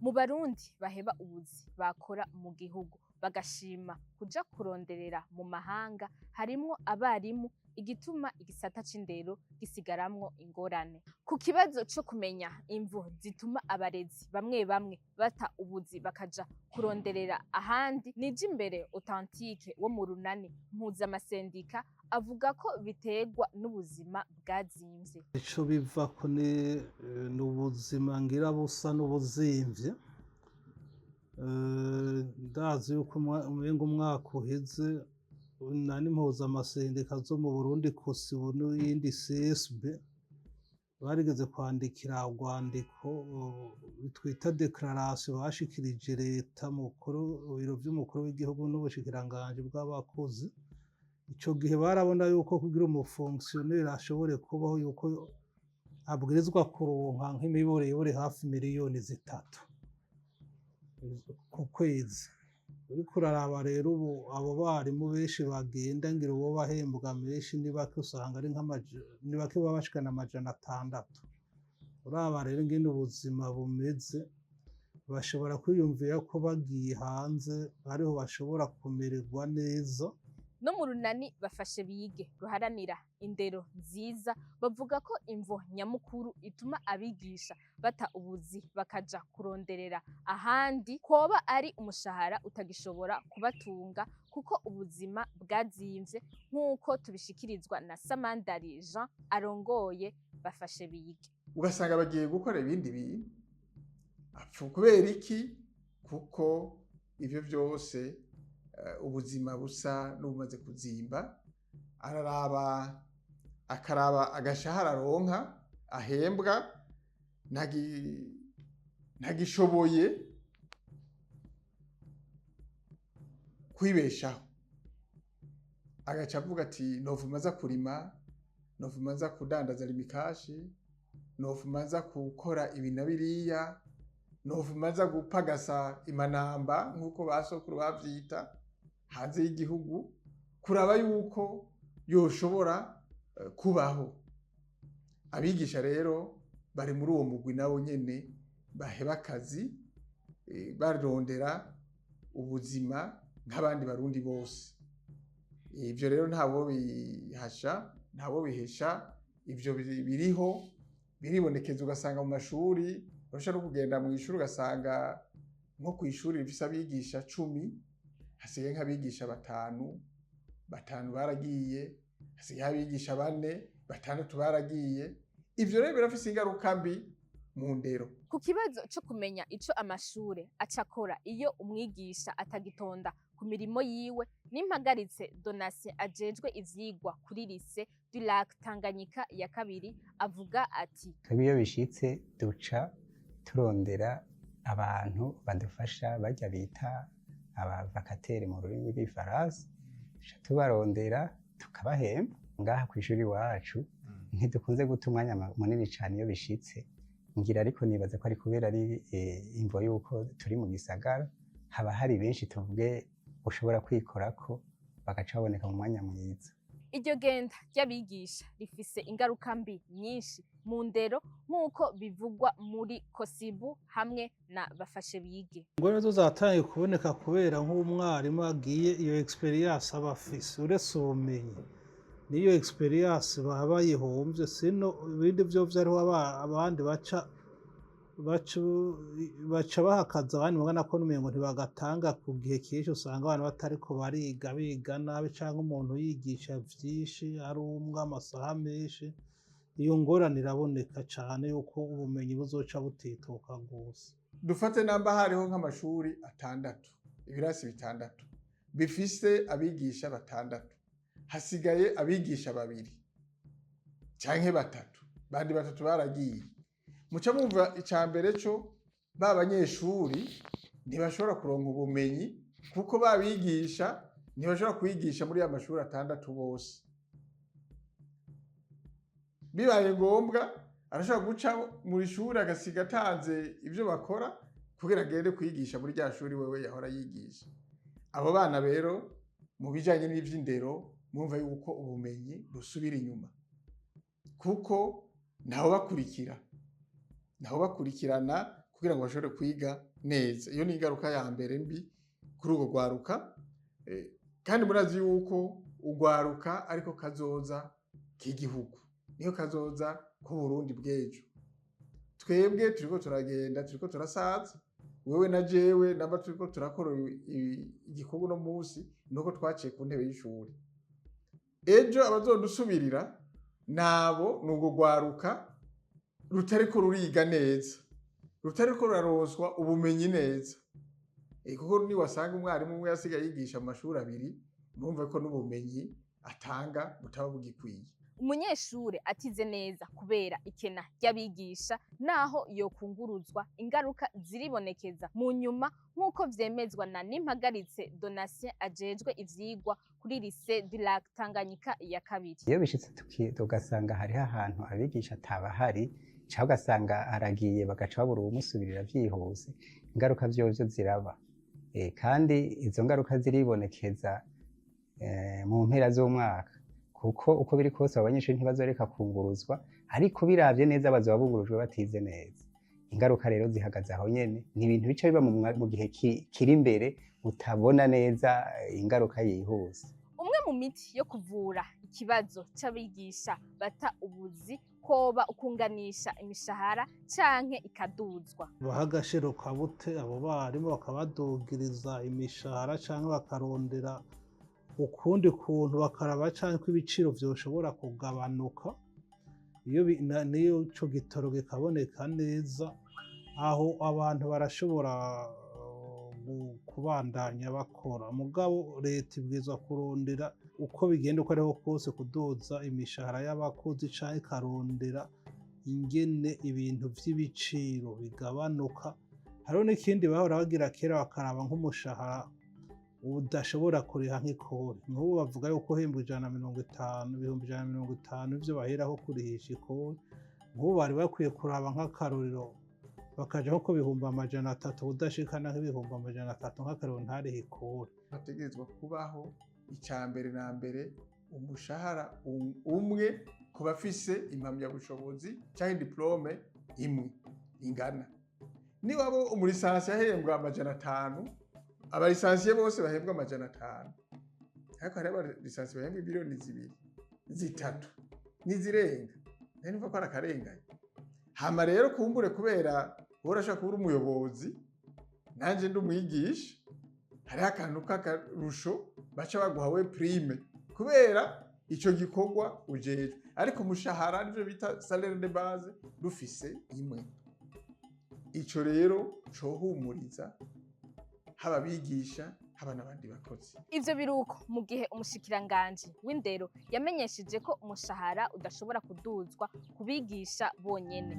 Mu Barundi baheba ubuzi bakora mu gihugu bagashima kuja kuronderera mu mahanga harimwo abarimu, igituma igisata c'indero gisigaramwo ingorane. Ku kibazo co kumenya imvo zituma abarezi bamwe bamwe bata ubuzi bakaja kuronderera ahandi, Nijimbere Authentique wo mu Runani Mpuzamasendika avuga ko biterwa n'ubuzima bwazimvye. Ico bivako ni ubuzima ngira busa n'ubuzimvye. Ndazi yuko umenga umwaka uheze nani mpuzamasendika zo mu Burundi, COSYBU n'iyindi CSB, barigeze kwandikira urwandiko twita déclaration bashikirije leta mukuru, biro vy'umukuru w'igihugu n'ubushikiranganji bw'abakozi. Ico gihe barabona yuko kugira umufonctionnaire ashobore kubaho yuko abwirizwa kuronka nk'imiburiburi hafi miliyoni 3 ku kwezi. Uriko uraraba rero ubu abo barimu benshi bagenda, ngira uwo bahembwa menshi ni bake, usanga ari ni bake baba bashikana 600. Uraba rero ingene ubuzima bumeze, bashobora kwiyumvira ko bagiye hanze ariho bashobora kumererwa neza. No mu Runani Bafashe Bige ruharanira indero nziza bavuga ko imvo nyamukuru ituma abigisha bata ubuzi bakaja kuronderera ahandi koba ari umushahara utagishobora kubatunga kuko ubuzima bwazimvye, nk'uko tubishikirizwa na Samandari Jean arongoye Bafashe Bige. Ugasanga bagiye gukora ibindi bintu apfa kubera iki? Kuko ivyo vyose, ubuzima busa n'ubumaze kuzimba, araraba akaraba agashahara aronka, ahembwa, ntagishoboye kwibeshaho, agaca avuga ati: "Novuma nza kurima, novuma nza kudandaza Lumicash, novuma nza gukora ibi na biriya, novuma nza gupagasa imanamba nk'uko ba sokuru bavyita hanze y'igihugu", kuraba yuko yoshobora kubaho. Abigisha rero bari muri uwo mugwi nabo nyene baheba akazi, barondera ubuzima nk'abandi Barundi bose. Ivyo rero ntabo bihasha, ntabo bihesha, ivyo biriho biribonekeza. Ugasanga mu mashuri urashobora no kugenda mw'ishuri ugasanga nko kw'ishuri rifise abigisha 10 hasigaye nk'abigisha batanu, batanu baragiye, hasigaye abigisha bane, batandatu baragiye. Ivyo rero birafise ingaruka mbi mu ndero. Ku kibazo co kumenya ico amashure aca akora iyo umwigisha atagitonda ku mirimo yiwe, Nimpagaritse Donatien ajejwe ivyigwa kuri Lycée du Lac Tanganyika ya kabiri avuga ati: Twebwe iyo bishitse duca turondera abantu badufasha, barya bita abavacataires mu rurimi rw'igifaransa, duca tubarondera tukabahemba. Ngaha kw'ishuri iwacu ntidukunze guta umwanya munini cane iyo bishitse ngira, ariko nibaza ko ari kubera ari imvo yuko turi mu gisagara, haba hari benshi tuvuge ushobora kwikorako bagaca baboneka mu mwanya mwiza. Iryo genda ry'abigisha rifise ingaruka mbi nyinshi mu ndero, nk'uko bivugwa muri COSYBU hamwe na Bafashe Bige. Ingorane zo zatangiye kuboneka kubera nk'umwarimu agiye, iyo expérience aba afise, uretse ubumenyi n'iyo expérience baba bayihomvye. Sino ibindi vyo hariho abandi baca bahakaza abandi, mugana ko n'umengo ntibagatanga ku gihe. Kenshi usanga abantu batariko bariga, biga nabi, canke umuntu yigisha vyinshi ari umwe amasaha menshi. Iyo ngorane iraboneka cane yuko ubumenyi buzoca butituka gose. Dufate namba hariho nk'amashuri atandatu, ibirasi bitandatu bifise abigisha batandatu, hasigaye abigisha babiri canke batatu, bandi batatu baragiye, muca mumva ica mbere co ba banyeshuri ntibashobora kuronka ubumenyi, kuko babigisha ntibashobora kwigisha muri ya mashuri atandatu bose. Bibaye ngombwa arashobora guca mu ishuri agasiga atanze ivyo bakora kugira agende kwigisha muri rya shuri wewe yahora yigisha. Abo bana rero mu bijanye n'ivy'indero murumva yuko ubumenyi busubira inyuma, kuko ntawe bakurikira, ntawe bakurikirana. kugira ngo bashobore kwiga neza. Iyo ni ingaruka ya mbere mbi kuri urwo rwaruka. Kandi murazi yuko urwaruka ariko kazoza k'igihugu, niyo kazoza k'Uburundi bw'ejo. Twebwe turiko turagenda, turiko turasaza, wewe na jewe namba turiko turakora igikorwa uno munsi, nuko twaciye ku ntebe y'ishuri. Ejo abazodusubirira nabo ni urwo rwaruka rutariko ruriga neza, rutariko ruraronswa ubumenyi neza. Kuko niwasanga umwarimu umwe yasigaye yigisha mu mashuri abiri, murumva ko n'ubumenyi atanga butaba bugikwiye. Umunyeshure atize neza kubera ikena ry'abigisha, naho yokunguruzwa, ingaruka ziribonekeza mu nyuma, nk'uko vyemezwa na Nimpagaritse Donatien ajejwe ivyigwa kuri Lycée du Lac Tanganyika ya kabiri. Iyo bishitse tugasanga hariho ahantu abigisha atabahari, canke ugasanga aragiye bagaca babura uwumusubirira vyihuse, ingaruka vyovyo ziraba. Kandi izo ngaruka ziribonekeza mu mpera z'umwaka, kuko uko biri kose abo banyeshuri ntibazoreka kunguruzwa, ariko biravye neza bazoba bungurujwe batize neza. Ingaruka rero zihagaze aho nyene, ni ibintu bica biba mu gihe kiri imbere utabona neza ingaruka yihuse. Umwe mu miti yo kuvura ikibazo c'abigisha bata ubuzi koba ukunganisha imishahara canke ikaduzwa. Baha agaciro kabute abo barimu, bakabadugiriza imishahara canke bakarondera ukundi kuntu, bakaraba canke ko ibiciro vyoshobora kugabanuka. Iyo niyo ico gitoro kikaboneka neza, aho abantu barashobora kubandanya bakora. Mugabo leta ibwirizwa kurondera uko bigenda uko ariho kose kuduza imishahara y'abakozi, canke ikarondera ingene ibintu vy'ibiciro bigabanuka. Hariho n'ikindi bahora bagira kera, bakaraba nk'umushahara udashobora kuriha nk'ikori. Nk'ubu bavuga yuko uhembwa 150, 150,000 ivyo baheraho kurihisha ikori. Nk'ubu bari bakwiye kuraba nk'akarorero bakaja nko ku 300,000, udashikana nk'300,000 nk'akarorero ntarihe ikori. Hategerezwa kubaho icya mbere na mbere umushahara umwe ku bafise impamyabushobozi canke diplôme imwe ingana. Niba abo umu licencié ahembwa 500, aba licenciés bose bahembwa 500, ariko hariho aba licenciés bahembwa 2 miliyoni, 3 n'izirenga, nari numva ko ari akarengane. Hama rero kumbure kubera wowe urashobora kuba uri umuyobozi, nanje ndi umwigisha, hariho akantu k'akarusho baca baguha we, prime, kubera ico gikorwa ujejwe. Ariko umushahara nivyo bita salaire de base dufise imwe. Ico rero cohumuriza haba abigisha, haba n'abandi bakozi. Ivyo biruko mu gihe umushikiranganji w'indero yamenyesheje ko umushahara udashobora kuduzwa ku bigisha bonyene.